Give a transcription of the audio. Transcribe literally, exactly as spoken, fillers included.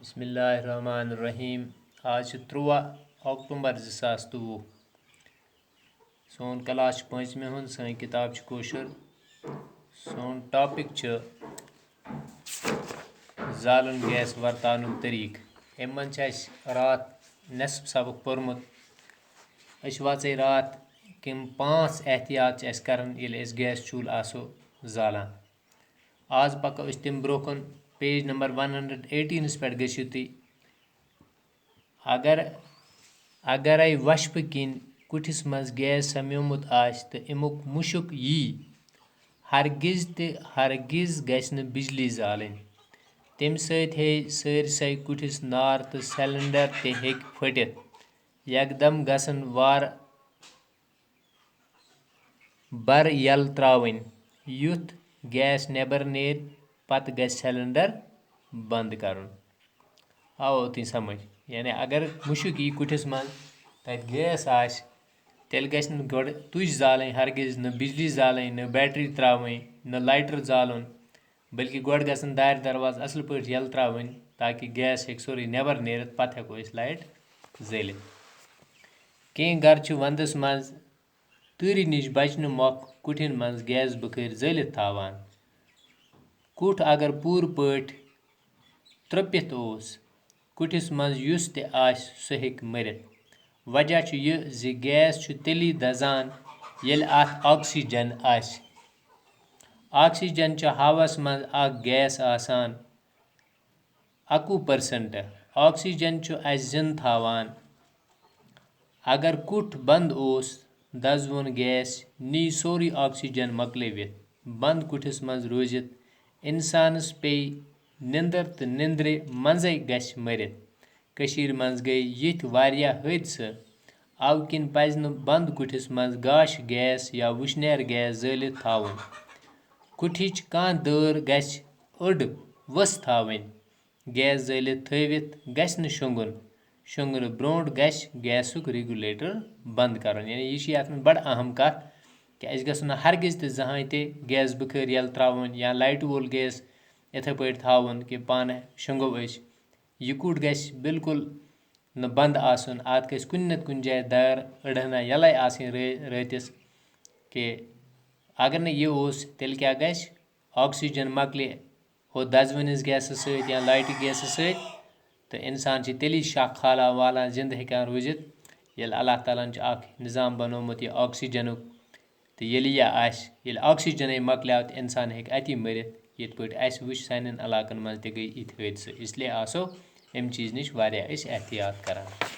بسم اللہ الرحمن الرحیم۔ آز چھِ تُرٛواہ اکتوبر زٕ ساس تہٕ وُہ۔ سون کلاس چھُ پٲنٛژمہِ ہُنٛد، سٲنۍ کِتاب چھِ کٲشُر۔ سون ٹاپِک چھُ زالُن گیس ورتاونُک طریٖقہٕ۔ اَمہِ منٛز چھِ اَسہِ راتھ نٮ۪صٕف سبق پوٚرمُت۔ أسۍ واژے راتھ کِم پانٛژھ احتیاط چھِ اَسہِ کَرٕنۍ، ییٚلہِ أسۍ گیس چوٗلہٕ آسو زالان۔ آز پَکو أسۍ تَمہِ برٛونٛہہ کُن، پیج نمبر ون ہنڈریڈ ایٹیٖنس پٮ۪ٹھ گٔژھِو تُہۍ۔ اگر، اگرے وشفہٕ کِنۍ کُٹھِس منٛز گیس سمیومُت آسہِ تہٕ اَمیُک مُشُک یی، ہرگز تہِ ہرگز گژھِ نہٕ بجلی زالٕنۍ۔ تَمہِ سۭتۍ ہیٚیہِ سٲرسٕے کُٹھِس نار تہٕ سلنڈر تہِ ہیٚکہِ پھٔٹِتھ۔ یکدم گژھن وارٕ بر یلہٕ ترٛاوٕنۍ، یُتھ گیس نٮ۪بر نیرِ، پتہٕ گژھِ سلنڈر بند کرُن۔ آو اوتُے سمجھ؟ یعنی اگر مُشُک یی کُٹھِس منٛز، تتہِ گیس آسہِ، تیٚلہِ گژھِ نہٕ گۄڈٕ تُج زالٕنۍ ہرگز، نہٕ بجلی زالٕنۍ، نہٕ بیٹری ترٛاوٕنۍ، نہٕ لایٹر زالُن، بلکہِ گۄڈٕ گژھن دارِ دروازٕ اصل پٲٹھۍ یلہٕ ترٛاوٕنۍ، تاکہِ گیس ہیٚکہِ سورُے نٮ۪بر نیرِتھ، پتہٕ ہٮ۪کو أسۍ لایٹ زٲلِتھ۔ کینٛہہ گرٕ چھِ ونٛدس منٛز تۭرِ نِش بچنہٕ مۄکھ کُٹھٮ۪ن منٛز گیس بُخٲرۍ زٲلِتھ تھاوان۔ کُٹھ اگر پوٗرٕ پٲٹھۍ ترٛوپِتھ اوس، کُٹھِس منٛز یُس تہِ آسہِ، سُہ ہیٚکہِ مٔرِتھ۔ وجہ چھُ یہِ زِ گیس چھُ تیٚلی دزان، ییٚلہِ اَتھ آکسیجن آسہِ۔ آکسیجن چھُ ہوہَس منٛز اکھ گیس آسان، اَکوُہ پٔرسنٹ۔ آکسیجن چھُ اَسہِ زِنٛدٕ تھاوان۔ اگر کُٹھ بنٛد اوس، دزوُن گیس نی سورُے آکسیجن مۄکلٲوِتھ۔ بنٛد کُٹھِس منٛز روٗزِتھ اِنسانَس پیٚیہِ نِندٕر تہٕ نِندرِ منٛزَے گژھِ مٔرِتھ۔ کٔشیٖرِ منٛز گٔے یِتھۍ واریاہ حٲدثہٕ۔ اَوٕ کِنۍ پَزِ نہٕ بنٛد کُٹھِس منٛز گاش گیس یا وُشنیر گیس زٲلِتھ تھاوُن۔ کُٹھِچ کانٛہہ دٲر گژھِ أڑ ؤژھ تھاوٕنۍ۔ گیس زٲلِتھ تھٲوِتھ گژھِ نہٕ شۄنٛگُن۔ شۄنٛگنہٕ برٛونٛٹھ گژھِ گیسُک ریگولیٹر بنٛد کرُن۔ یعنی یہِ چھِ یَتھ منٛز بڑٕ اہم کَتھ کہِ اَسہِ گژھِ نہٕ ہرگز تہِ زٕہٕنۍ تہِ گیس بُخٲرۍ یَلہٕ ترٛاوُن یا لایٹہِ وول گیس یِتھَے پٲٹھۍ تھاوُن کہِ پانہٕ شۄنٛگو أسۍ۔ یہِ کُٹھ گژھِ بالکل نہٕ بنٛد آسُن، اَتھ گژھِ کُنہِ نَتہٕ کُنہِ جایہِ دار أڑ ہنا یَلَے آسٕنۍ رٲ-، رٲتِس کہِ اگر نہٕ یہِ اوس، تیٚلہِ کیٛاہ گژھِ؟ آکسیجن مۄکلہِ ہُہ دزوٕنِس گیسَس سۭتۍ یا لایٹہِ گیسَس سۭتۍ، تہٕ اِنسان چھِ تیٚلی شاہ کھالان والان زِندٕ ہیٚکان روٗزِتھ، ییٚلہِ اللہ تعالیٰ ہَن چھُ اَکھ نظام بنوومُت یہِ آکسیجنُک۔ تہٕ ییٚلہِ یہِ آسہِ، ییٚلہِ آکسیجنٕے مۄکلیو، تہٕ اِنسان ہیٚکہِ اَتی مٔرِتھ، یِتھ پٲٹھۍ اَسہِ وٕچھ سانٮ۪ن علاقَن منٛز تہِ گٔے یِتھۍ حٲدثہٕ۔ اس لیے آسو اَمہِ چیٖز نِش واریاہ أسۍ احتیاط کران۔